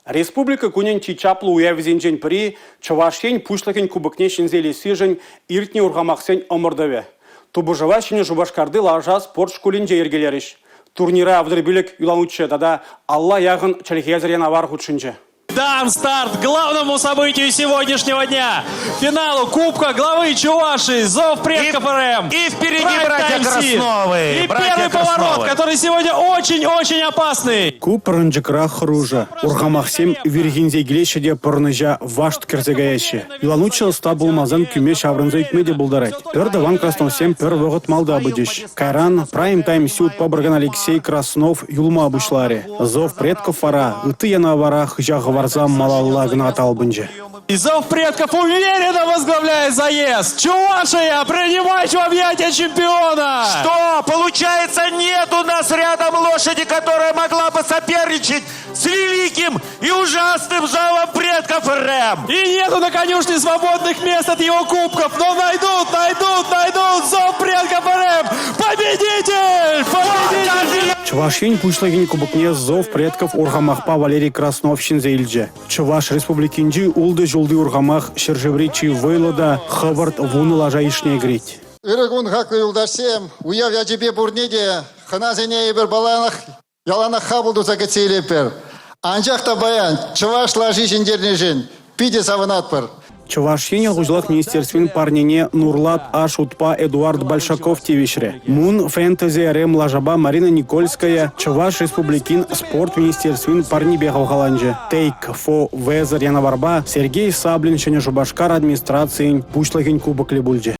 Республика кунӗн чи чаплӑ уявӗсенчен пӗри Чӑваш Ен Пуҫлӑхӗн Кубокне ҫӗнсе илессишӗн иртнӗ урхамахсен ӑмӑртӑвӗ. Тупӑшӑва Ҫӗнӗ Шупашкарти лаша спорт шкулӗнче йӗркелерӗҫ. Турнира 35 юланутҫӑ тата 50 яхӑн чӗлхесӗр янавар хутшӑнчӗ. Дан старт главному событию сегодняшнего дня. Финалу Кубка главы Чувашии, Зов предков РМ. И впереди братья Красновы. И братья первый поворот, Красновы. который сегодня очень-очень опасный. Ку пӑрӑнчӑкра хӑрушӑ. Урхамахсем вирхӗнсе килеҫҫӗ те пӑрнӑҫа вашт кӗрсе каяҫҫӗ. Юланутҫӑ ӑста пулмасан кӳме ҫаврӑнса ӳкме те пултарать. Пӗр тӑван Красновсем пӗр вӑхӑт малта пычӗҫ. Кайран прайм-тайм сютпа пыракан Алексей Краснов юлма пуҫларӗ. Зов предков вара ытти янавара хыҫа хӑварса малалла кӑна талпӑнчӗ. И Зов предков уверенно возглавляет заезд. Чувашия, принимайте в объятия чемпиона! Что? Получается, нет у нас рядом лошади, которая могла бы соперничать с великим и ужасным зовом предков РМ. И нету на конюшне свободных мест от его кубков, но найдут, найдут, найдут Зов предков РМ! Победитель! Победитель! Чӑваш Ен Пуҫлӑхӗн Кубокне «Зов предков» урхамахпа Валерий Краснов ҫӗнсе илчӗ. Чӑваш Республикинчи ултӑ ҫулти урхамах ҫӗршыври чи вӑйлӑ та хӑвӑрт вунӑ лаша йышне кӗрет. Ырӑ кун, хаклӑ юлташсем! Уяв ячӗпе пурне те, хӑнасене эпир паллах яланах хапӑл туса кӗтсе илетпӗр. Анчах та паян чӑваш лаши ҫӗнтернӗшӗн питӗ савӑнатпӑр. Чӑваш Ен ял хуҫалӑх министерствин парнине Нурлат А шутпа Эдуард Большаков тивӗҫрӗ. Мун фэнтези РМ лашапа Марина Никольская Чӑваш Республикин спорт министерствин парнипе хавхаланчӗ. Тейк фо Везер янаварпа Сергей Саблин Ҫӗнӗ Шупашкар администрацийӗн пуҫлӑхӗн кубоклӗ пулчӗ.